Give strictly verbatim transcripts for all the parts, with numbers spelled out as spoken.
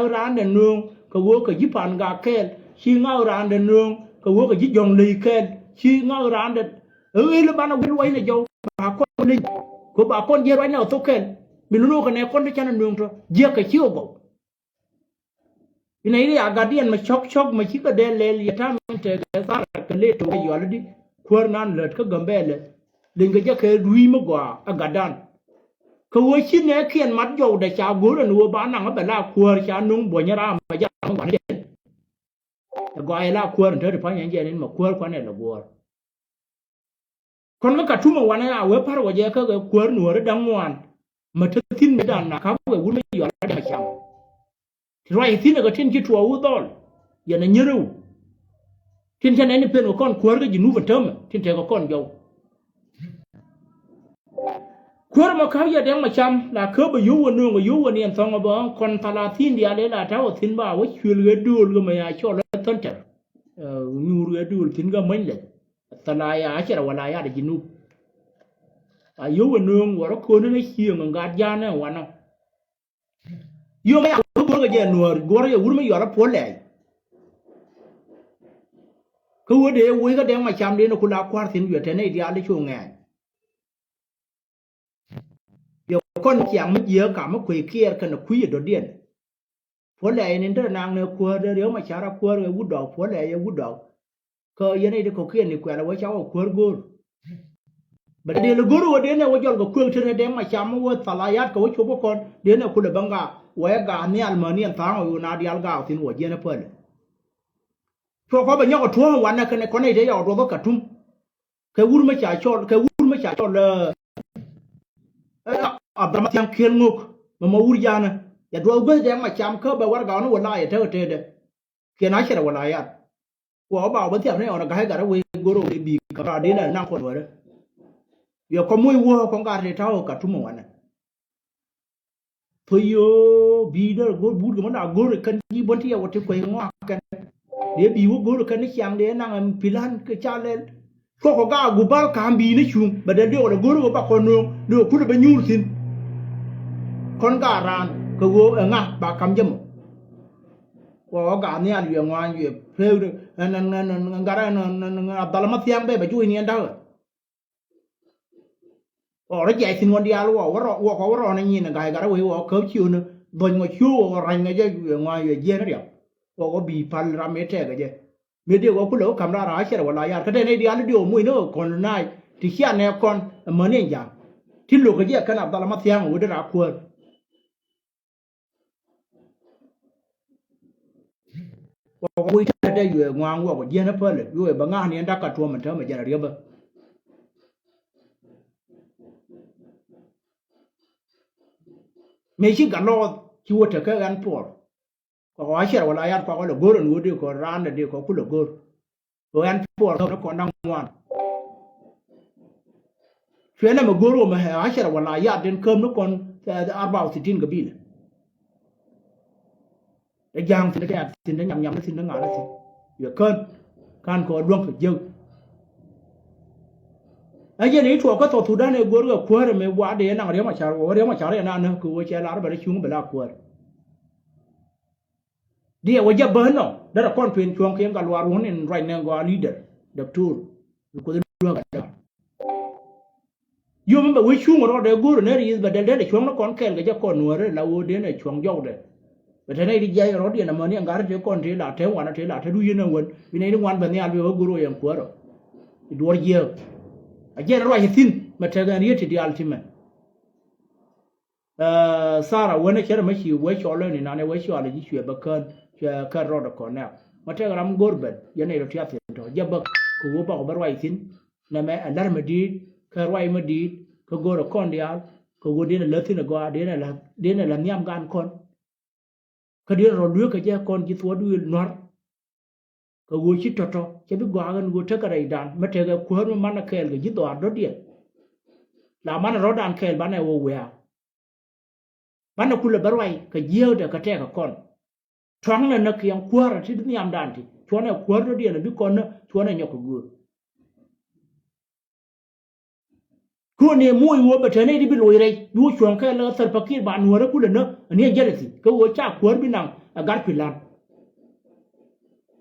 ɣa̱w randɛ nööŋ kɛ ɣöö kɛ ji̱ Pangak kɛɛl, ci ŋa̱w randɛ nööŋ kɛ ɣöö kɛ ji̱ Jɔ̱ŋley kɛɛl, ci ŋa̱w randɛ. Ɛ ɣöö lɛ banɛ wä luɔcnɛ jɔw ba kɔn leny. Kɛ ba kɔn jiɛn ruacnɛ kɛ thok kɛɛl. Mi lun ɣöö kɛ nɛ kɔn ti canɛ nööŋ tɔ jiäk kɛ ci ɣä gɔw. Inɛ iri a gatdiɛn mɛ cɔk cɔk mɛ cikɛ dee lɛl yɛ tam in tekɛ Thara kɛ lëë tokɛ yual di kuäär nan lät kä Gambɛlɛ. Liŋ kɛ jɛ kɛ dui̱i̱ mi gɔaa a gatdan. Kɛ ɣöö ci nɛɛkiɛn mat jɔwdɛ ca go̱o̱r ɛn ɣöö ba naŋ ɛ bɛ la kuäär ca nuŋ buɔ̱nyɛ ram mɛ jam mi gua̱n jɛn. Ɛ gɔaa yɛ la kuäär in te ti pa̱ny ɛn jɛn in mɛ kuäär kuanɛ lɛ guɔ̱ɔ̱r. Kɔn kä Katum ɛ wanɛ a wee pa̱r wä jɛ kä kɛ kuäär nuɔ̱ɔ̱ri da̱ŋ ŋuan. Mä te thi̱n mi da̱a̱n na ka̱p wee wut mi yɔal a dee cam. Ti ruac thi̱n ɛ kɛ tin ci tuɔɔk wä dhɔl. Yɛn ɛ nyierew. Tin cä nɛn ni pen kɛ kɔn kuäär kä Jinub ɛ täämɛ tin tekɛ kɔn jɔw. Kuäär mɛ ka̱p yɛ dee mɛ cam la käp ɛ yio̱w wä nööŋ ɛ yio̱w wä niɛn thɔ̱ŋ ɛ bä kɔn thalathin diaal ëë la ta̱wä thi̱n ba wä cuël ɣɛ dööl ɣä mɛ ya cɔl ɛ thɔ̱n tɛr. Ɛ, nyuur ɣɛ dööl thi̱n ɣä mäny lɛc. Thalaya, ashara walayat Jinub. A yio̱w ɛ nööŋ wä rɔ kööni ni cieŋ ɛ gat ja̱a̱n ɛ wanɔ. Yio̱w mɛ ya wä go̱r kɛ jɛ nuɔ̱ɔ̱r guɔ̱r yɛ wur mi yɔl a puɔ̱l lɛɛc. Kä wä dee woc kä dee mɛ cam dee ni ku la kua̱r thi̱n yuɛ tɛn nɛy diaal di cu ŋɛɛny. Yɛ kɔn ciaŋ mi jiääk kam mi kuec kiɛɛr kɛnɛ kui̱ yɛ dɔ̱diɛn. Puɔ̱lɛ yɛn in te naŋ nɛ kuäär dee riäm a ca̱r a kuäär ɛ wut dɔɔk puɔ̱lɛ yɛ wut dɔɔk. Kä yɛn i̱ ti kɔ̱kiɛn i̱ kuɛl a wee ca wä kuäär go̱o̱r. Bɛ dee lɛ go̱o̱r wä dee nɛ wä jɔl kɛ kuëëk te rɛ dee ma cam wä thalayat kɛ wä cop wä kɔn dee nɛ kulɛ bä ŋa wɛ gaa nhial mäni ɛn tha̱a̱ŋ wä na diaal gaa thi̱n wä jiɛn ɛ päl. Cuɔ kɔ bɛ nyɔk ɛ tuɔ̱ɔ̱ŋ wanɛ kɛnɛ kɔn i̱ te yɔk duɔth kä Katum. Kɛ wur mi ca cɔl, kɛ wur mi ca cɔl, ɛ, ɛ, Abdalmathiaŋ Kiel Ŋok, mɛ mɔ wur janɛ. Yɛ duɔth gueth dɛŋ ma cam kä bɛ warɛga ɣɔn wä la yɛ tekɛ tetdɛ. Kiɛn a cɛrɛ wä la yat. Wä ba wä thiap ni ɣɔn a ga̱a̱c gat a wee go̱r wä bi kɛ rat dee nɛ naŋ kɔn wärä. Yɛ kɔm wec wä kɔn gat te ta̱wä Katum wanɛ. Thöy yo̱o̱ bi dee rɔ go̱r but kɛ mɔ la go̱r kɛn ji̱ buɔ̱n ti yɛ wä ti kuec ŋɔak kɛn. Dee bi wä go̱r kɛn ni ciaŋ dee naŋ ɛn pi̱la̱n kɛ ca lɛl. Cuɔk kɔ gaa gubal ka̱a̱m bi̱i̱ ni cuŋ bɛ dee diɔk lɛ go̱r wä ba kɔn nööŋ dee wä kulɛ bɛ nyuur thi̱n. Kɔn gaa raan kɛ ɣöö ɛ ŋa ba ka̱m jɛ mɔ. Wä wä gaa nhial wiɛ ŋɔaany wiɛ peek ɛn ɛn ɛn ɛn gat ɛn ɛn ɛn Abdalmathiaŋ bɛ bɛ juɔ̱c ni ɛn da̱kɛ. Ɔ rɔ jiac thi̱n ɣɔn diaal wä wä rɔ wä kɔ wä rɔɔn nyin ga̱a̱c gat rɔ wec wä käp ciötni dhɔny ŋɔ ciöök wä rany ŋɔ jɛ ŋuany wä jiɛn riaw. Wä wä bi pal ram mëë tɛɛk kɛ jɛ mëë dee wä kulɛ wä ka̱m raan a cɛr wä la yar kä tɛn i̱ diaal i̱ diɔw muc ni ɣä kɔn nac ti cia nɛ kɔn. Amäni ɛn ja̱a̱ŋ ti lo̱k kɛ jɛ kɛn Abdalmathiaŋ wä dee raa kuäär. Wä kɔ wi̱i̱ tɛ̈tɛ yuɛ ŋua̱a̱ŋ wä kɔ jiɛn ɛ pälɛ yuɛ bɛ ŋa̱a̱n yɛn dak ka tuɔ̱m ɛn täämɛ jɛn a riɛpä. Mëë ci gat lɔɔth ci wä tekɛ ɣän puɔr. Kɔ kɔ a cɛr wä la yat kɔ kɔ lɛ go̱r ɛn ɣöö dee kɔ raan dee kɔ kulɛ go̱r. Kɛ ɣän puɔr käm ni kɔn da̱ŋ ŋuan. Cuɛ nɛmɛ go̱o̱r wä mɛ ɛ ashara wala yat den käm ni kɔn, ɛ, arba wa sittin gabila. Ɛ ja̱a̱ŋ thi̱n, ɛ tɛ̈t thi̱n, ɛ nyam nyam thi̱n, ɛ ŋa̱l thi̱n. Yɛ kän ka̱n kɛ ɣöö luäŋ kɛ jiäk. Ɛ jɛn i̱ tuɔɔk kä South Sudan ɛ go̱o̱r kɛ kuäär ɛmɛ gua̱a̱r dee ɛ naŋ riäm a ca̱r wä riäm a ca̱r ɛ na näk kɛ ɣöö cɛ lar bɛ rɛ cuŋ bɛ la kuäär. Diɛ wä jɛ bä nɔ derɛ kɔn pen cuɔ̱ŋ kiɛn ka luaar wun in ruac nɛ gɔaa leader, doctor. Kuoth luäk a dɔ̱r. Yom in bɛ wee cuŋ rɔɔdɛ go̱o̱r nɛ riith bɛ dɛl dɛl cuɔ̱ŋ ni kɔn kɛɛl kɛ jɛ kɔn nuäärä la woo den ɛ cuɔ̱ŋ jɔwdɛ. Bɛ te nɛy di jiac rɔɔdiɛn amäni ɛn gat te kɔn te la te wanɛ te la te du yen ɛ wän bi nɛy di ŋuan bɛ nhial bi wä go̱o̱r wä yɛn kuäärä. I̱ duɔ̱ɔ̱r jiääk. A jɛn ruac ithin mɛ tɛk ɛn riet ti diaal ti mɛ. Ɛ, Thara wänä cärɛ mä ci wee cɔl ni nanɛ wee cɔal ji̱ cuɛ bä kään cuɛ kään rɔɔdɛ kɔn nɛɛk. Mä tɛk ram go̱r ben yɛn nɛy rɔ tiath thi̱n tɔ jɛ bäk kɛ ɣöö bakɔ bä ruac thi̱n. Nɛmɛ ɛ la̱r mä di̱i̱t kä ruac mä di̱i̱t kä go̱rɛ kɔn diaal kɛ ɣöö diɛn ɛ läth thi̱n ɛ gɔaa diɛn ɛ la̱th diɛn ɛ la̱th nhiam gan kɔn. Kä diɛn rɔ lueek kɛ jɛ kɔn ji̱ thuɔ̱k duëël nua̱r. Kɛ ɣöö ci tɔ̱tɔ̱ cɛ bi gɔaa ɣän ɣöö tekɛ rɛydan mi tekɛ kuäär mi manɛ kɛɛl kɛ ji̱ dhɔaar dɔ̱diɛn. La manɛ rɔ̱dan kɛɛl banɛ ɣöö wiaa. Banɛ kulɛ bä ruac kɛ jiääkdɛ kɛ tɛɛkɛ kɔn. Tua̱ŋnɛ näk kiɛŋ kuäärä ti nhiamdan ti cuɔnɛ kuäär dɔ̱diɛn bi kɔn nä cuɔnɛ nyɔk kɛ göör. Kuɔn ni muc wä bɛ tɛn i̱ di bi loc rɛy bi wä cuɔ̱ŋ kɛ lɛ thär pakir ba nuäärä kulɛ nä ani ɛ jɛlɛthi kɛ wä ca kuäär bi naŋ. ɛ gat pi̱l lan.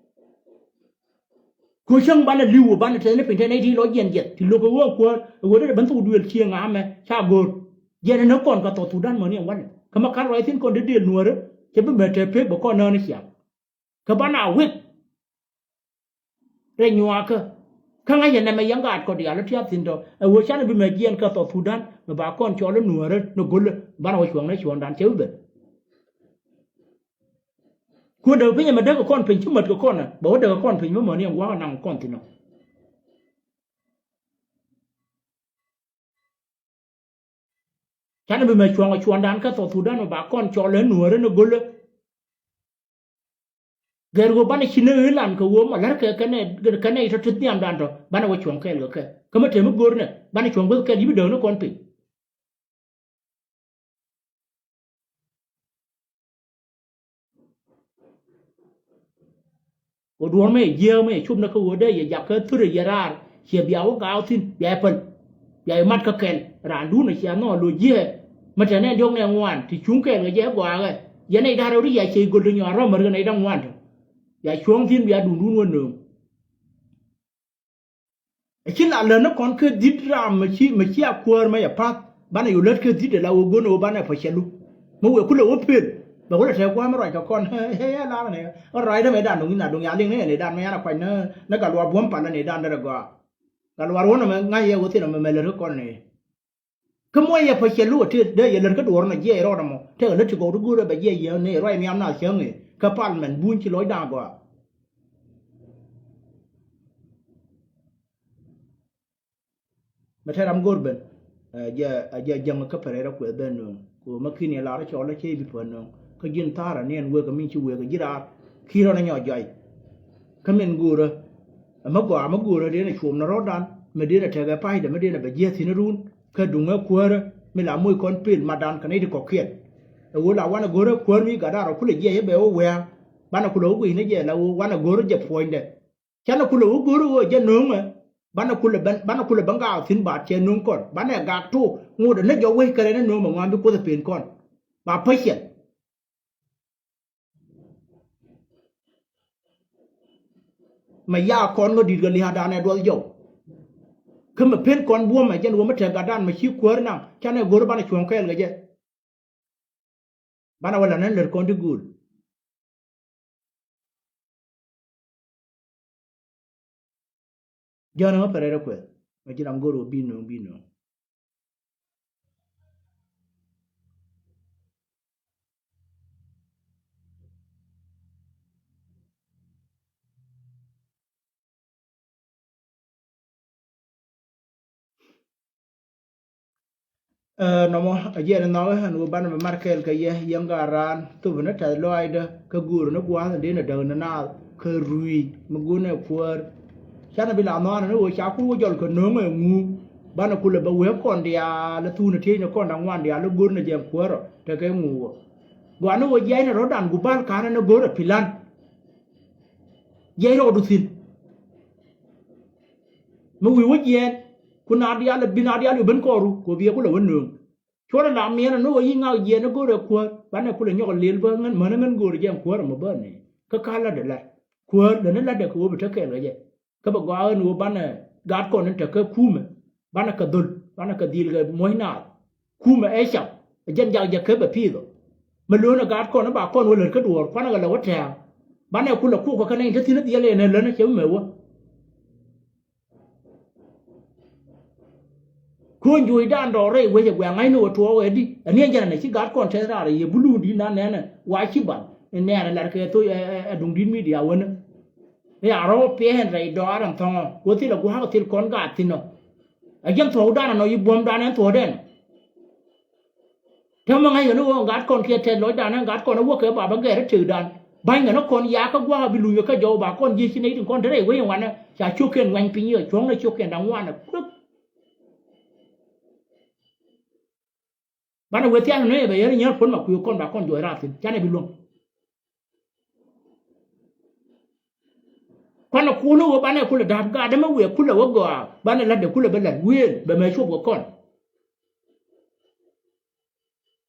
Kɛ cäŋ banɛ li̱w banɛ tɛth ni piny tɛn nɛy ti lɔ jiɛn jiɛth ti lo̱k ɛ ɣöö kuäär ɛ ɣöö dee ben thok duëël cieŋ amɛ ca go̱o̱r. Jiɛn ni näk kɔn kɛ South Sudan mäni ɛn walɛ kä ma ka̱n ruac thi̱n kɔn dee dëël nuäärä cɛ bi mɛ te pek bɛ kɔn nään ni ciaŋ. Kä banɛ a wek rɛy nyuaakä. Kä ŋa̱c ɛ nɛmɛ yɛn gaat kɔ diaal ɔ tiath thi̱n tɔ ɛ ɣöö canɛ bi mɛ jiɛn kɛ South Sudan mɛ ba kɔn cɔl i̱ nuäärä ni go̱lä banɛ wä cuɔ̱ŋ ni cuɔ̱ɔ̱ŋdan cɛ bi ben. Ku däk piny ɛmɛ däk kɔn piny ci mät kɛ kɔn ɛ bɛ wä däk kɔn piny mi mäni ɛn gua̱a̱k ɛ naŋ kɔn thi̱n ɔ. Canɛ bi mɛ cuɔ̱ŋ ɛ cuɔ̱ɔ̱ŋdan kä South Sudan mɛ ba kɔn cɔl ɛ nuäärä ni go̱lä. Gɛr ɣöö banɛ ci ni ɣöö lan kɛ ɣöö mɔ lär kɛ kɛnɛ kɛnɛ itɔ ti nhiamdan tɔ banɛ wä cuɔ̱ŋ kɛɛl kɛ kɛ kä mi te mi go̱r nɛ banɛ cuɔ̱ŋ guäth kɛɛl yi̱pi däk ni kɔn piny. Ɣöö duɔ̱ɔ̱r mëë jiääk mëë cop ni kä ɣöö dee yɛ jak kä thurɛ yɛ raar ciɛ bia wä gaak thi̱n bia yɛ päl. Bia yɛ mat kä kɛl raandun ɛ cia nhɔɔl lo̱c jiääk. Mi te nɛn diɔ̱k nɛ ŋuan ti cuŋ kɛɛl kɛ jɛ gɔaakä. Yɛn nɛy da̱ŋ rɛw ti ya ciɛ göl ti nyɔaar rɔ̱ mär kɛ nɛy da̱ŋ ŋuan tɔ. Bia cuɔ̱ɔ̱ŋ thi̱n bia duundun wä nööŋ. Ci la lät ni kɔn kä dhi̱t ram mi ci mi ci a kuäär mi yɛ pa̱th banɛ yɛ lät kä dhi̱t ala ɣöö go̱n ɣöö banɛ pä cɛ lu. Mi wëë kulɛ wä pël bɛ kulɛ tɛk gua̱a̱m mi ruac kɛ kɔn. Ɛ lar ni ɣän ruacdä mëëdan duŋ i̱ na duŋ ya liŋ ni ɛn i̱dan mi yan a kuac ni ni gal luar buɔ̱m pal ni i̱dan derɛ gɔaa. Gal luar wä ni mɛ ŋa̱c yɛ wä thi̱n ɛmɛ mɛ lät kä kɔn ni. Kä muɔc yɛ pä cɛ lu a tëë dee yɛ lät kä duɔ̱ɔ̱r nɔ jiɛc rɔɔdɛ mɔ tëë lät ti gɔw ti go̱o̱rɛ bɛ jiɛc yɛ ni ruac nhiam nath cäŋ i̱ kä parliament buny ci lɔcdan gɔaa. Mɛ tɛt ram go̱r ben. Ɛ jɛ ɛ jɛ jäŋ kä pɛrɛr ɛ kuɛth ben nööŋ ku mɛ ki̱n yɛ lar cɔl ɛ cɛ i̱ bi pän nööŋ kä ji̱n tha̱a̱r ɛ ni ɛn wek ɛ min ci wek ɛ ji̱ raar ki̱n rɔn ɛ nyɔk jɔy. Kä min go̱o̱rä ɛ mɛ gɔaa mɛ go̱o̱rä dee nɛ cuɔm ni rɔ̱dan mɛ dee nɛ tekɛ pa̱cdɛ mɛ dee nɛ bɛ jiɛth thi̱n run kä duŋ ɛ kuäärä mi la moc kɔn pel matdan kɛ nɛy ti kɔ̱kiɛn. Ɛ ɣöö la wanɛ go̱o̱rä kuäär mi gat da̱r ɔ kulɛ jiɛc ɛ bɛ wä wɛ̈ɛ̈ŋ banɛ kulɛ wä guic ni jɛ la ɣöö wanɛ go̱o̱rä jɛ puɔ̱nydɛ. Canɛ kulɛ wä go̱r ɣöö jɛ nöŋɛ banɛ kulɛ ben banɛ kulɛ ben gaak thi̱n ba cɛ nöŋ kɔn banɛ gaak tok ŋot ɛ ni jɔk wec kɛrɛ ni nöŋ mɛ ŋuan bi kuoth ɛ pen kɔn. Ba pä ciɛn. Mɛ yaa kɔn ŋä di̱t kɛ lia̱a̱dan ɛ duɔth jɔw. Kä mɛ pen kɔn buɔ̱mɛ jɛn wä mi tɛk gatdan mɛ ci kuäär naŋ canɛ go̱r banɛ cuɔ̱ŋ kɛɛl kɛ jɛ. Banɛ wä la̱t ni lät kɔn ti gööl. Jɔ̱ɔ̱n ɛmɛ pɛrɛr ɛ kuɛth mɛ ji̱ ram go̱r wä bi nööŋ bi nööŋ. Ɛ nɔmɔ a jiɛn nhɔk ɛ ɣän ɣöö banɛ bɛ mar kɛɛl kɛ yɛ yɛn gaat raan thop ni tɛth lɔaacdä kä guur ni gua̱a̱th in dee ni däk ni naath kä rui̱i̱c mi gun ɛ kuäär. Canɛ bi la nhɔaanɛ ni ɣöö ca kur wä jɔl kɛ no̱o̱ŋ ɛ ŋuuk banɛ kulɛ bɛ wee kɔn diaal ɛ thuun ɛ tiecni kɔn da̱ŋ ŋuan diaal ɛ go̱r ni jɛ kuäär ɔ tekɛ ŋuuk ɔ. Gɔaa ni ɣöö jiac ni rɔ̱dan guba̱a̱l ka̱n ɛn ɛ go̱r ɛ pi̱la̱n. Jiɛc rɔɔdu thi̱n. Mi wi̱i̱ wä jiɛɛn ku na diaal bi na diaal yɛ ben kɔɔru kɛ ɣöö bi yɛ kulɛ wä nööŋ. Cuɔrɛ la miɛnɛ ni ɣöö yi̱ ŋak jiɛɛn ni go̱o̱rɛ kuäär banɛ kulɛ nyɔk lil bä ŋän mänä ŋän go̱o̱rɛ jɛ kuäär ɛmɔ bä nɛ. Kä ka la̱tdɛ la̱t kuäär lätni la̱tdɛ kɛ ɣöö bi te kɛɛl kɛ jɛ. Kä bɛ gɔaa ɣän ɣöö banɛ gat kɔn in te kä kumɛ banɛ kɛ dhöl banɛ kɛ dhil kɛ muɔ̱c naath. Kumɛ ɛ cam ɛ jɛn jak jɛ kep ɛ pi̱i̱th ɔ. Mɛ lo̱o̱n ɛ gaat kɔn ɛ ba kɔn wä lät kä duɔ̱ɔ̱r kuanɛ kɛ lɛ wä tɛ̈ɛ̈ŋ. Banɛ kulɛ kuk kɛ kɛn ɛ in te thi̱n ɛ dhiɛl ɛ nɛ län ɛ cɛ mɛ wä. Kuɔ̱ny juucdan dɔɔr rɛy wec ɛ guɛ̈ŋ ŋa̱cni wä tuɔɔk ɛ di ɛ ni ɛ jɛn ɛ nɛ ci gaat kɔn tɛth raar ɛ yɛ buluundit nan nɛnɛ wa ci ban. Ɛ nɛɛr ɛ lat kɛ thoc ɛ duŋdit midia wänä. Ɛ a rɔ̱ piɛɛn rɛy dɔɔr ɛn thɔ̱ŋɔ ku thil ɛ gua̱a̱k thil kɔn gaat thi̱n ɔ. Ɛ jɛn thuɔ̱kdan ɛnɔ yi buɔ̱mdan ɛn thuɔ̱kdɛn. Täämɛ ŋa̱c ɣän i̱ ɣöö gat kɔn kiɛ tɛth lɔcdan ɛn gat kɔn i̱ wäkɛ bapɛ gɛr i̱ tëkdan. Ba̱ny ɣän i̱ kɔn yakä gua̱a̱k abi lunyɛ kä jɔw ba kɔn ji̱ ci nɛy tin kɔn te rɛy wec in wanɛ ca cio̱kiɛn ŋuany piny i̱ cuɔ̱ŋnɛ cio̱kiɛn da̱ŋ ŋuanɛ kuek. Banɛ wee thia̱a̱n nɔ̱ ɛ bɛ yɛr i̱ nyäär puɔ̱n ma kui̱ kɔn ba kɔn juɔc raar thi̱n canɛ bi luäŋ. Kuanɛ kuun i̱ ɣöö banɛ kulɛ da̱a̱p gaat ɛmɛ wëë kulɛ wä gɔaa banɛ la̱tdɛ kulɛ bä la̱t wëël bɛ mɛ cuɔp kɛ kɔn.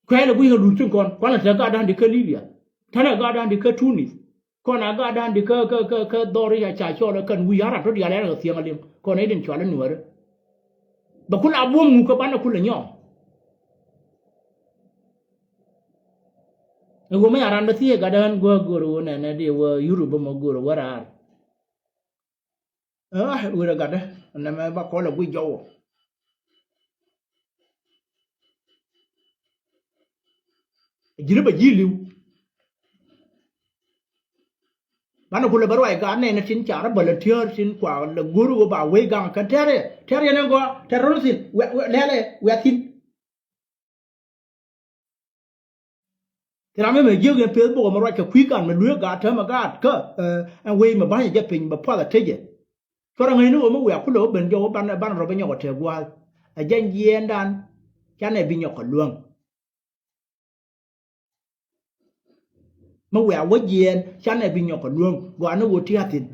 Kuɛɛl ɛ gui̱c kɛ luth tin kɔn kuanɛ te gatdan di kä Libia. Tɛnɛ gatdan di kä Tunis. Kɔn a gatdan di kä, kä, kä, kä dhɔri a ca cɔl ɛ kɛn wi̱i̱ a rat tɔ diaal ɛ rɛ kɛ thiäŋ a liŋ. Kɔn ɛ din cual ɛ nuäärä. Bɛ kul a buɔ̱m ŋuk kɛ banɛ kul ɛ nyɔɔŋ. Ɛ ɣöö mi a ran bɛ thiee gatdan guäk go̱o̱r ɣöö nɛnɛ di wä Yurop bä mɔ go̱o̱r ɛ wä raar. Ɛ ɣöö rɛ gatdä nɛmɛ ba kɔl ɛ guic jɔwɔ. Ji̱n bɛ ji̱ li̱w. Banɛ kulɛ bä ruac gat nɛn tin ca rɔ volunteer tin kua lɛ go̱r ɣöö ba wec gaŋ kɛn tɛ̈r yɛ tɛ̈r yɛ ni gɔaa tɛ̈r rɔ thi̱n wɛ lɛlɛ wɛ thi̱n. Thil ram mi mɛ jiök yɛn Facebook ɛmɛ ruac kɛ kui̱ gat mɛ lueek gat täämɛ gat kä ɛn wec mɛ ba̱nyɛ jɛ piny bɛ puath a tecɛ. Cuɔrɛ ŋäcni ɣöö mi wiaa kulɛ wä ben jɔw banɛ banɛ rɔ bä nyɔk ɛ tɛk gua̱a̱th. Ɛ jɛny jiɛɛndan canɛ bi nyɔk kɛ luäŋ. Mi wiaa wä jiɛɛn canɛ bi nyɔk kɛ luäŋ gɔaa ni ɣöö tia̱thin.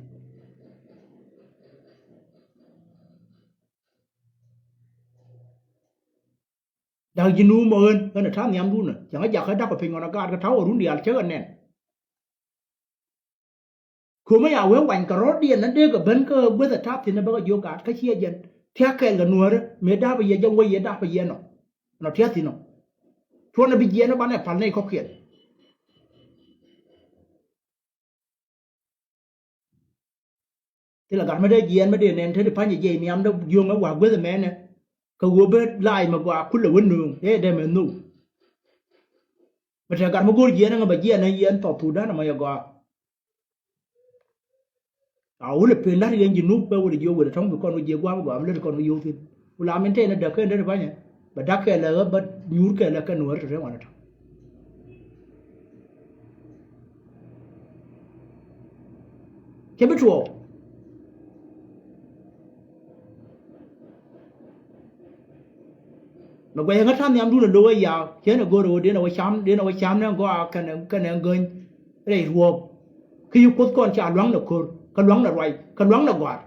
Da̱k ji̱ nuum ɛ ɣän ɣän ɛ ta̱a̱ nhiamdun ɛ cäŋ ɛ jakä da̱k kɛ piny ɣɔn ɛ gaat kɛ ta̱a̱ ɛ run diaal cäk ɛ nɛn. Kömä ya wee wany kɛ rɔ̱diɛn na dee kɛ ben kä gueth ɛ ta̱a̱ thi̱n ɛ bäkɛ jiök gaat kä ciɛ jɛn tia̱ kɛɛl kɛ nuäärä mëë da̱a̱p ɛ yɛ jɛ wä yɛ da̱a̱p ɛ yɛ nɔ. Nɔ tia̱ thi̱n ɔ cuɔn ɛ bi jiɛn ɛ banɛ pal nɛy kɔ̱kiɛn. Thilɛ gat mi dee jiɛɛn mi dee nɛn te ti pa̱ny jiɛc nhiam dee jiöŋ ɛ wa̱a̱ gueth ɛmɛnɛ. Kɛ ɣöö ben lac mi gɔaa kulɛ wä nööŋ ëë dee mɛ nhök. Mi te gat mi go̱o̱r jiɛɛn ɛŋɛ bɛ jiɛɛn ɛ yɛn thɔp Thudan ɛmɔ yɛ gɔaa. A wulɛ pen la̱t yɛn ji̱ nup bɛ wulɛ jiök wulɛ tɔ̱ŋ bi kɔn wä jiɛ gua̱a̱m gɔaa mi lät kɔn wä yio̱w thi̱n. Wulɛ a min tɛn ɛ däk ken dee ti pa̱nyɛ bɛ da̱k kɛɛl ɛ ɣä bä nyuur kɛɛl ɛ kɛn wä ri te te wanɛ tɔ̱. Cɛ bi tuɔɔk. Mɛ guɛcɛ ŋä ta̱a̱ nhiamdun ɛ lo̱k ɛ yaak cɛn ɛ go̱r ɛ ɣöö den ɛ wä cam den ɛ wä cam ni ɛ gɔaa kɛnɛ kɛnɛ ɛ gäny rɛy ruɔ̱ɔ̱p. Kä yi kuoth kɔn ca lua̱ŋ nɛ ko̱r kä lua̱ŋ nɛ ruac kä lua̱ŋ nɛ gɔaar.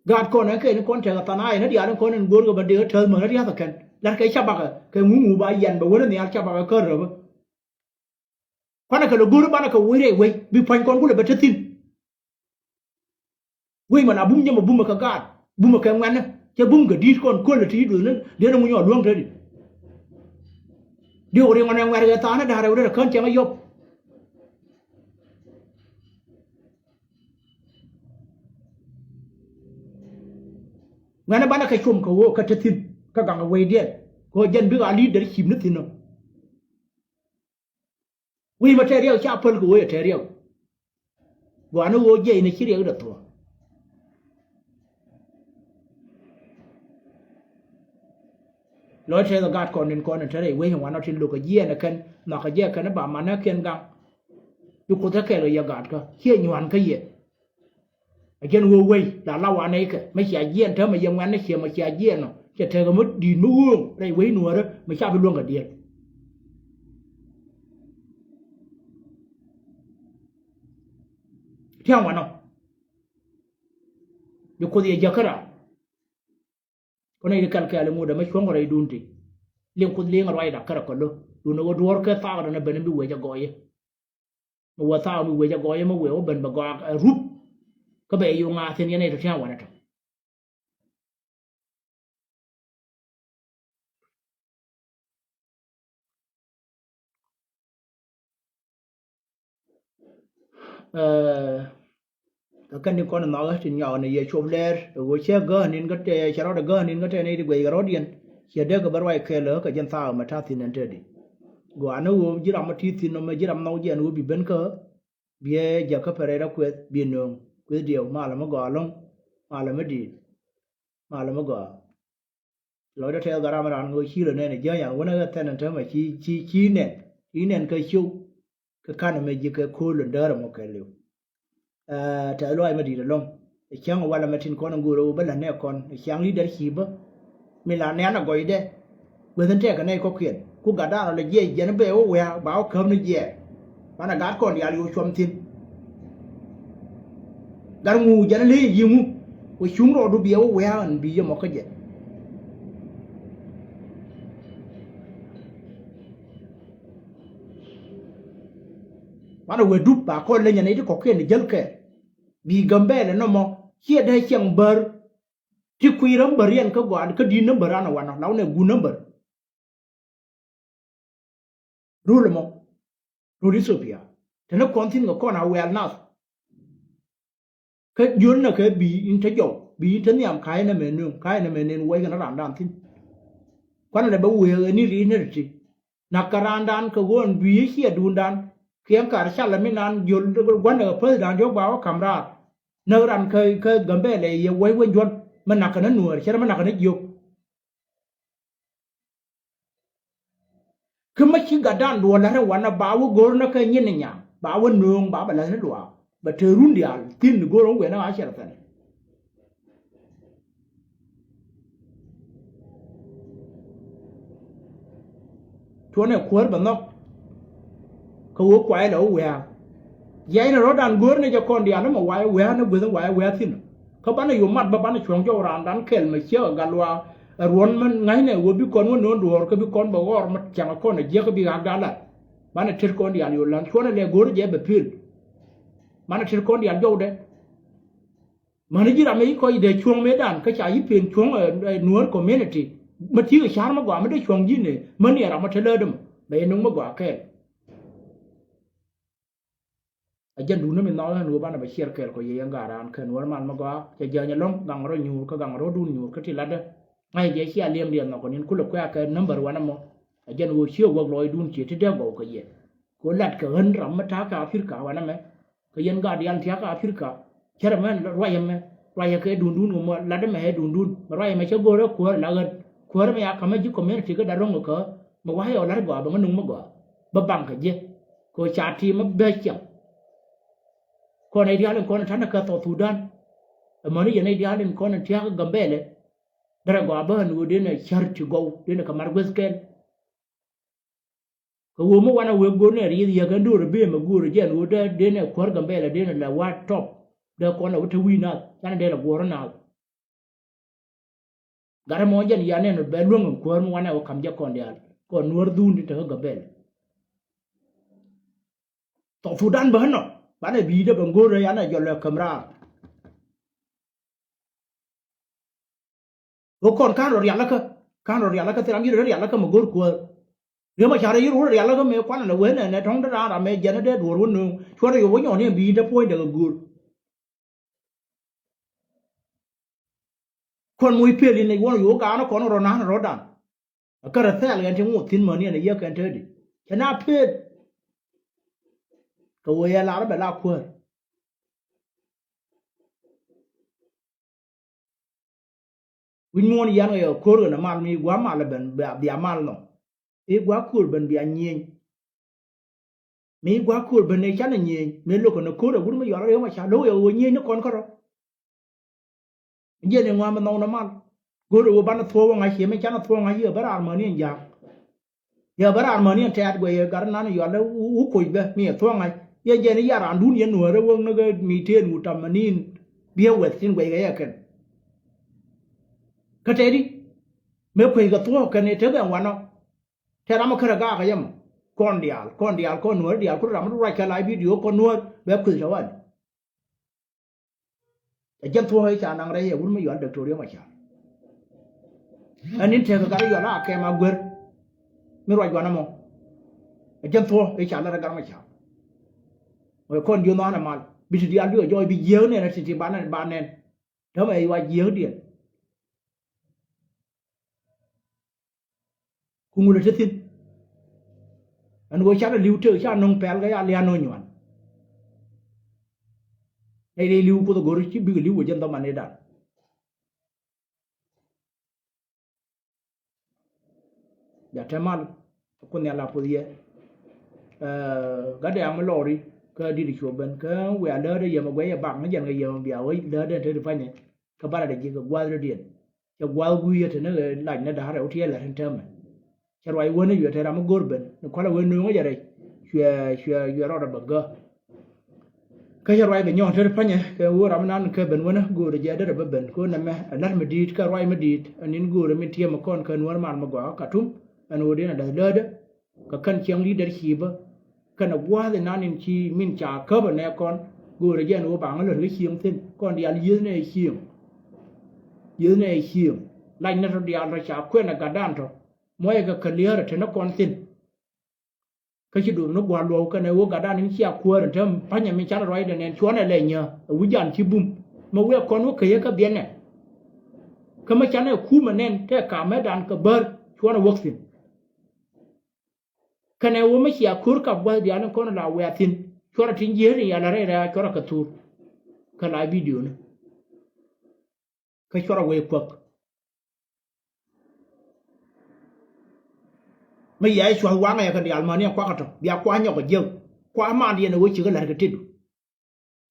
Gaat kɔn ɛn kɛn kɔn tɛk ɛ than a yɛn ɛ diaal in kɔn in go̱r kɛ bä dee kä täth män ɛ ria̱th ɛ kɛn la̱t kɛ cabakä kɛ ŋuŋu ba yɛn bɛ wän ɛ nhial cabakä kä räpä. Kuanɛ kɛ lɛ go̱r banɛ kɛ wec rɛy wec bi pua̱ny kɔn kulɛ bɛ te thi̱n. Wec mɛ la bum jɛ mɛ bumɛ kɛ gaat bumɛ kɛ ŋuɛ̈nä cɛ bum kɛ di̱i̱t kɔn köl ɛ ti i̱ duethni diɛn ɛ ŋuny ɔ luäŋ te di. Diɔk riŋɔ nɛ ŋuɛ̈t kɛ tha̱a̱n ɛ da̱a̱r rɛw rɛt ɛ kään cɛŋ ɛ yɔp. Ŋuɛ̈nä banɛ kɛ com kɛ ɣöö kɛ te thi̱n kä gaŋ ɛ wecdiɛn kɛ ɣöö jɛn bikɛ a leadership ni thi̱n ɔ. Wi̱i̱ mɛ tɛɛr riɛk ca päl kɛ ɣöö yɛ tɛɛr riɛk. Gua̱a̱ni ɣöö jiɛc ni ci riɛk dɛ thuɔ̱ɔ̱. Lɔc tɛth ɛ gaat kɔn in kɔn in te rɛy wec in wanɔ tin lo̱k kɛ jiɛɛn ɛ kɛn nhɔakä jiɛk kɛn i̱ ba manä kiɛn gaŋ. Bi kuoth ɛ kɛɛl kɛ yɛ gaatkä ciɛ nyuan kä yɛ. A jɛn ɣöö wei la la wanɛ ikɛ mi cia jiɛɛn täämɛ yɛ ŋuɛ̈tni ciɛ mɔ cia jiɛɛn ɔ cɛ tekɛ mi di̱i̱t mi ɣööŋ rɛy wec nuäärä mi ca bi luäŋ kɛ diɛl. Tiaŋ wanɔ bi kuoth yɛ jäkä raar. Kɔn i̱ kɛl kɛɛl iŋut ɛmɛ cuɔ̱ŋ rɛydun ti liŋ kuoth liŋ ruacda kärɛ kɔl lo̱ dun ɛ ɣöö duɔ̱ɔ̱r kɛ thaak dɔ̱n ɛ ben in bi wec ɛ gɔɔyɛ. Mi wä thaak mi wec ɛ gɔɔyɛ mi wee wä ben bɛ gɔaa ɛ rup. Kä bɛ yɛ yo̱o̱ŋ a thi̱n yɛn ɛ tɔ̱ tia̱a̱ŋ wanɛ tɔ̱. Ɛ, kä kɛn ni kɔn nhɔakä tin nyɔk ni yɛ cop lɛɛr ɛ ɣöö cɛ gääk nin kä tɛ cɛ rɔɔdɛ gääk nin kä tɛ ni ti guɛc kɛ rɔɔdiɛn. Ciɛ dee kɛ bä ruac kɛɛl ɛ kä jɛn thaak ɛmɛ ta̱a̱ thi̱n ɛn te di. Gɔaa ni ɣöö ji̱ ram mi ti̱i̱ thi̱n nɔmɛ ji̱ ram nhɔk jiɛn ɣöö bi ben kä biɛ jäk kä pɛrɛt a kueth bi nööŋ kueth diɛw malɛ mi gɔaa lo̱ŋ. Malɛ mi di̱i̱t. Malɛ mi gɔaa. Lɔcdä tɛth gat ram ran ɣöö ci lɔ nɛn ɛ jäny an wänä ɣä thɛn ɛn täämɛ ci ci ci nɛn ci nɛn kä cio̱w. Kä kan ɛmɛ ji̱ kɛ ko̱o̱l ɛn däär ɛmɔ kɛɛliw. Ɛ tɛth lɔaac mi di̱i̱t ɛlɔ̱ŋ. Ɛ cäŋ ɛ walɛ mɛ tin kɔn ɛn go̱o̱rä ɣöö bä la̱t nɛ kɔn ɛ cäŋ li̱i̱dɛr ci bä. Mi la nɛn ɛ gɔcdɛ. Gueth in tɛkɛ nɛy kɔ̱kiɛn ku gatdan rɔ lɛ jiɛc jiɛn bɛ wä wiaa ba wä käp ni jiɛɛk. Banɛ gat kɔn diaal yo̱o̱ cuɔm thi̱n. Gat ŋu jɛn ley ji̱ ŋu wä cuŋ rɔɔdu biɛ wä wiaa ɛn bi yɛ mɔ kä jɛ. Banɛ wee dup ba kɔn leny anɛ ti kɔkiɛn jäl kɛ. Bi Gambɛlɛ nɔmɔ ciɛ dee ciɛŋ bär. Ti kui̱ räm bär yɛn kä gɔaa kä di̱t nambär an a wanɔ la wunɛ guut nambär. Rul ɛmɔ rul Ethiopia. Te ni kɔn thi̱n kɛ kɔn a wɛɛl nath. Kä jiöl nɛ kɛ bi in te jɔw, bi in te nhiam ka̱a̱c nɛ mɛ nööŋ, ka̱a̱c nɛ mɛ nööŋ wec kɛn raan dan thi̱n. Kuanɛ lɛ bɛ wëë ɣɛ ni ri̱i̱t ni ri ti. Nak kɛ raandan kɛ ɣöö ɛn bi yɛ ciɛ duundan kiɛŋ kar cal ɛmi nan jiöl gua̱ndɛ kɛ päthdan diɔ̱k ba wä ka̱m raar. Näk ran kä, kä Gambɛlɛ yɛ wec wec juɔ̱l mi nak kɛ ni nuäär cɛ rɛ mi nak kɛ ni jiök. Kä mi ci gatdan duɔl la̱t rɛ wanɛ ba wä go̱r ni kä nyin ni nyaŋ ba wä nööŋ ba bɛ la̱th ni luaak bɛ te run diaal thi̱n go̱r wä wëë ni ɣa̱c cɛ rɛ thɛn. Cuɔnɛ kuäär bɛ nhɔk. Kä ɣöö kuay lɛ wä wiaa. Jiɛcnɛ rɔ̱dan go̱o̱rnɛ jɛ kɔn diaal ni mɛ wayɛ wiaa ni gueth ni wayɛ wiaa thi̱n. Kä banɛ yo̱ mat bä banɛ cuɔ̱ŋ jɔw raandan kɛl mɛ ciek ɛ gat luaak ɛ ruɔ̱n mɛ ŋa̱cnɛ ɣöö bi kɔn wä no̱o̱ŋ duɔ̱ɔ̱r kä bi kɔn bɛ ɣɔr mɛ cäŋ ɛ kɔn ɛ jiäk kä bi ɣaak da̱a̱ lat. Banɛ tet kɔn diaal yo̱ lan cuɔ̱nɛ lɛ go̱o̱r jɛ bɛ pil. Banɛ tet kɔn diaal jɔwdɛ. Mäni ji̱ ram mi ci kɔc dee cuɔ̱ŋ mëëdan kä ca yi̱ pen cuɔ̱ŋ, eh, eh, Nuäär community. Mi ti̱i̱ kɛ ca̱r mi gɔaa mi dee cuɔ̱ŋ ji̱n ëë mäni ɛ ram mi te läätdä mɔ bɛ yɛ nuŋ mi gɔaa kɛɛl. A jɛn duundä mi nhɔk ɣän ɣöö banɛ bɛ ciɛɛr kɛɛl kɔ yɛ yɛn gaat raan kɛ Nuäär mal mi gɔaa cɛ jiääny ɛlɔ̱ŋ gaŋ rɔ nyuur kä gaŋ rɔ̱dun nyuur kä ti latdä. Ŋa̱c jɛ cia liɛmdiɛn nhɔk kɔnin kulɛ kuɛ a kɛ number wanɛ mɔ. A jɛn ɣöö cië guäk lɔɔcdun cië ti dee gɔw kɛ yɛ. Kɛ ɣöö latkɛ ɣän ram mi ta̱a̱ kɛ Africa wanɛ mɛ. Kɛ yɛn gaat diaal tia̱a̱ kä Africa. Cärɛ mɛ ruacɛ mɛ ruacɛ kɛ dundun kɛ mɔ lat mɛ ɛ dundun mɛ ruacɛ mɛ cä go̱o̱rɛ kuäär la ɣän kuäär mɛ ya ka̱mä ji̱ community kä da̱r ro̱ŋ kɛ kä mɛ wa̱a̱ yɛ ɔ la̱r gɔaa bɛ ŋä nuŋ mɛ gɔaa bä baŋ kɛ jiɛ. Kɛ ɣöö ca ti̱i̱ mɛ bɛ ciɛŋ. Kɔn ɛ diaal in kɔn in ta̱nɛ kɛ South Sudan. Ɛmɔni yɛn ɛ diaal in kɔn in tia̱a̱ kä Gambɛlɛ. Därɛ gɔaa bä ɛn ɣöö denɛ cär ti gɔw denɛ kɛ mar gueth kɛl. Kɛ ɣöö mi wanɛ wee go̱r ni rieth yɛ kɛn do̱r ɛ ben mɛ go̱o̱r ɛ jɛn ɣöö dee, dee nɛ kuäär Gambɛlɛ dee nɛ lɛ wa̱a̱ tɔp. Dee kɔn ɛ wä te wi̱i̱ nath canɛ dee lɛ guɔ̱ɔ̱r nath. Gat ɛmɔ jɛn ya nɛn bɛ luäŋ ɛn kuäär mi wanɛ wä ka̱m jɛ kɔn diaal kɔn Nuäär dhuun ti te kä Gambɛlɛ. Thɔk Thudan bä nɔ banɛ bi̱i̱dɛ bɛ go̱o̱r ɛ yanɛ jɔl ɛ käm raar. Ɣöö kɔn ka̱n rɔ rialikä ka̱n rɔ rialikä thil ram ji̱ rɔ rialikä mɛ go̱r kuäär. Riäm a ca̱r ji̱ rɔ rialikä mɛ kuanɛ lɛ wen ɛnɛ tɔ̱ŋ dee raan ram mɛ jɛn dee duɔ̱ɔ̱r wä nööŋ cuɔ̱t rɔ yɛ wä nyɔ̱ɔ̱n yɛn bi̱i̱n te puɔ̱nydɛ kɛ go̱r. Kɔn moc pel in ɛ yuɔ̱n yo̱o̱k gaanä kɔn rɔ na̱a̱n rɔ̱dan. Ɛ kärɛ thɛɛl ɣɛn ti ŋuɔth thi̱n mäni ɛn ɛ yiäk kɛn te di cɛ na pel. Kɛ ɣöö yɛ lar bɛ la kuäär. Wi̱c muɔ̱ɔ̱n yan kɛ ko̱r kɛn mal mi gua̱a̱ mal ben bia, bia mal nɔ. Mi gua̱a̱ ko̱r ben bia nyieny. Mi gua̱a̱ ko̱r ben ni canɛ nyieny mi lo̱k kɛn ko̱r ɛ wur mi yual riɛk ma ca lo̱k yɛ ɣöö nyieny ni kɔn kärɔ. Jiɛn i̱ ŋuan mi nhɔk ni mal. Go̱o̱r i̱ ɣöö banɛ thuɔ̱k wä ŋa̱c ciɛ mi canɛ thuɔ̱k ŋa̱c yɛ bä raar mäni ɛn ja̱a̱k. Yɛ bä raar mäni ɛn tɛ̈t guɛc yɛ gat nan yɔal i̱ wu koc bä mi ɛ thuɔ̱k ŋa̱c yɛ jiɛn i̱ ya raandun yɛn nuäärä wäŋ ni ɣä mi tëën wu tam mäni in. Biɛ wɛth tin guɛc kɛ yɛ kɛn. Kä tɛ̈t i̱ mëë kueckɛ thuɔ̱k kɛn i̱ tek ɛn wanɔ. Tɛ̈t ram mi kärɛ gaak kɛ yɛ mɔ kɔn diaal kɔn diaal kɔn nuäärä diaal ku ram mi ruac kɛ la bidio kɔn nuäär bɛ kueth tɛ wal. Ɛ jɛn thuɔ̱k i̱ ca naŋ rɛy ɛ wut mi yɔal Dɔktor Riek Machar. Ɛn in tekɛ gat i̱ yɔal a kɛm a guer. Mi ruac guanä mɔ. Ɛ jɛn thuɔ̱k i̱ ca lät ɛ gat Machar. Ɛ kɔn jiö nhɔanɛ mal bi ti diaal bi ɛ jɔɔc bi jiääk nɛn ɛ ti ti ba nɛn ba nɛn. Täämɛ ɛ yuac jiääkdiɛn. Ku ŋul ɛ te thi̱n. Ɛn ɣöö canɛ li̱w tëk ca nöŋ pɛl kɛ ya lian nöŋ nyuan. Nɛy rɛy li̱w Kuoth ɛ go̱r ci bikɛ li̱w ɛ jɛn dhɔman ëëdan. Ja te mal. Kuoth Nhial a puɔth yɛ. Ɛ, gat dɛ̈ɛ̈ŋ mi lɔɔri kä di̱t cuɔ ben kä wiaa läätdä yɛm ɛ guɛc ɛ bak ni jɛn kɛ yɛm ɛ bia wec läätdä te ti panyɛ. Kä banɛ dee ji̱ kɛ gua̱a̱th rɔ̱diɛn. Cɛ gua̱a̱th gui̱i̱cä te ni ɣöö lac ni da̱a̱r rɛw ti ɛ la̱t tin täämɛ. Cɛ ruac wänä yuɛ te ram mi go̱o̱r ben ni kualɛ wee nööŋä jɛ rɛc. Cuɛ, cuɛ, cuɛ rɔɔdɛ bɛ gä. Kä cɛ ruac bɛ nyɔ̱ɔ̱n te ti panyɛ kɛ wee ram nan kɛ ben wänä go̱o̱rɛ jɛ derɛ bä ben kɛ wee nɛmɛ ɛ la̱t mi di̱i̱t kä ruac mi di̱i̱t ɛ ni̱n go̱o̱rɛ mi tiɛm ɛ kɔn kä nuäär mal mi gɔaa kä Katum. Ɛn ɣöö diɛn ɛ da̱th läätdä. Kɛ kän cieŋ leadership bä. Kɛnɛ gua̱a̱th inan in ci min ca käp ɛ nɛ kɔn. Go̱o̱rɛ jɛn ɣöö ba ŋä lät kä cieŋ thi̱n kɔn diaal yieth nɛ cieŋ. Yieth nɛ cieŋ. Lac nɛ tɔ diaal tɔ ca kuɛn ɛ gatdan tɔ. Muɔcɛ kɛ kɛ liäärä te ni kɔn thi̱n. Kä ci duɔth ni gua̱a̱r luɔ̱k kɛnɛ ɣöö gatdan in cia kuäär in te pa̱nyɛ min canɛ ruacdɛ nɛn cuɔ̱nɛ lɛ nyä ɛ wi̱c jan ci bum. Mɛ wëë kɔn wä kä yɛ kä biɛnɛ. Kä mi canɛ kumɛ nɛn tɛ kamɛ dan kɛ bär cuɔ̱nɛ wäk thi̱n. Kɛnɛ ɣöö mi cia ko̱r kap gua̱th diaal in kɔn la wiaa thi̱n. Cuɔrɛ tin jiääri yal a rɛy rɛ̈ɛ̈ a cuɔrɛ kɛ thur. Kä la bidioni. Kä cuɔrɛ wee kuäk. Mi yia i̱ cua̱th waŋɛ kɛ diaal mäni ɛ kuakä tɔ bia kua nyɔk ɛ jiäk. Kua mandiɛn ɛ ɣöö cikɛ la̱t kɛ tetdu.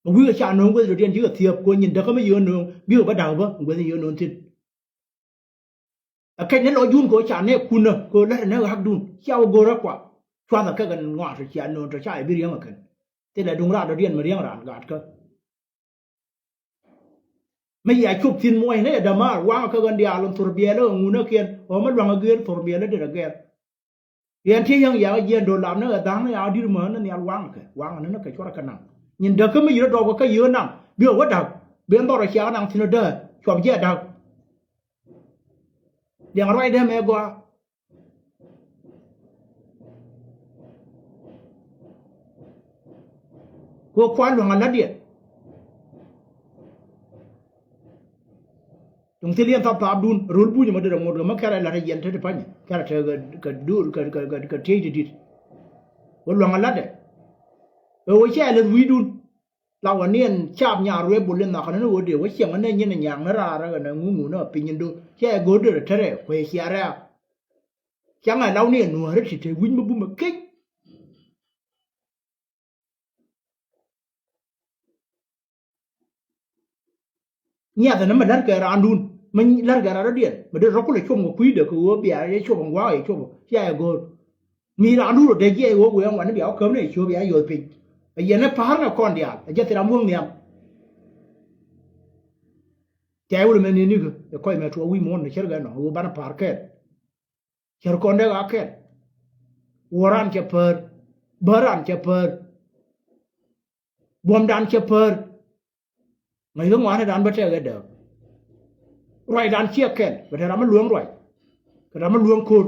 Ɛ wi̱i̱ ɛ ca no̱o̱ŋ guäth dɔ̱diɛn cikɛ thiäp kɛ ɣöö nyin däkä mi yio̱o̱n no̱o̱ŋ bikɛ bä da̱k bä guäth in yio̱o̱n no̱o̱ŋ thi̱n. Ɛ kɛc ni lɔcdun kɛ ɣöö ca nɛɛk kunä kɛ ɣöö la̱t ɛ nɛɛk ɣakdun cia wä go̱rä kua. Cua̱thɛ kɛ kɛn ŋɔaat tɔ cia no̱o̱ŋ tɔ ca ɛ bi riäŋ ɛ kɛn. Thilɛ duŋ raar dɔ̱diɛn mi riäŋ raan gaatkä. Mi yia cop thi̱n muɔ̱cnɛ ɛ dämaar waŋɛ kɛ ɣän diaal in thor biɛɛlä ɛ ŋunäkiɛn ɣöö mi lua̱ŋ ɛ gëër thor biɛɛlä det ɛ gɛr. Yɛn ti yäŋ yakä jiɛn do̱r lam ni ɛ dha̱a̱ŋ ni yakä di̱t määnä nhial waŋkɛ waŋkɛ ni ni kɛ cuɔrɛ kɛ naŋ. Nyin däk kä mi yirä dɔɔk kɛ kä yio̱o̱ naŋ bikɛ wä da̱k. Ben dhɔr ɛ ciakä naŋ thi̱n ɛ däär cuɔp jiɛ da̱k. Liɛŋ ruacdɛ mɛ gɔaa. Kɛ kuan lua̱ŋ a la̱tdiɛn. Tuŋ thil yɛn thap thapdun ro̱l buny ma derɛ ŋot kɛ ma kɛrɛ la̱t a yɛn te ti pa̱nyɛ kɛrɛ te kɛ dur kɛ tiec ti di̱t. Wä lua̱ŋ a la̱tdɛ. Ɛ wä cɛ leth wi̱i̱dun. La wä niɛn caap nyaar ruëë bol in nhakɛ ni ni wä dee wä ciɛŋ ni nyin nyaŋ ni raar ɛ ɣän ɛ ŋuŋu ni ɛ piny in do̱r cɛ go̱r derɛ tɛrɛ kuɛ cia rɛ̈ɛ̈k. Cäŋ ɛ law ni ɛ nuääri ti te wi̱c mi bumɛ kec. Nyiathɛ ni mi la̱rkɛ raandun mi la̱rkɛ raan dɔ̱diɛn mi dee rɔ kulɛ cuɔm kɛ kui̱dɛ kɛ ɣöö bia yɛ cuɔp in gua̱a̱k yɛ cuɔp cia yɛ go̱o̱r. Mi raandun rɔ dee jiɛc ɣöö wee ŋuan ni bia wä käm ni yɛ ciöp bia yɛ yɔ̱th piny. Ɛ yɛn ni pa̱a̱r ni kɔn diaal ɛ jɛ thil ram wäŋ nhiam. Tiay wul mɛ ni nikä ɛ kɔc mɛ tuɔɔk wi̱i̱ muɔ̱ɔ̱n ni cärkɛ nɔ ɣöö banɛ pa̱a̱r kɛɛl. Cär kɔn dee ɣaa kɛl. Wuɔ̱ran cɛ päär. Bäran cɛ päär. Buɔ̱mdan cɛ päär. Ŋäc kä ŋua̱a̱ndan bä tɛk ɛ dääk. Ruacdan ciɛ kɛl bɛ te ram mi lueŋ ruac. Kɛ ram mi lueŋ ko̱r.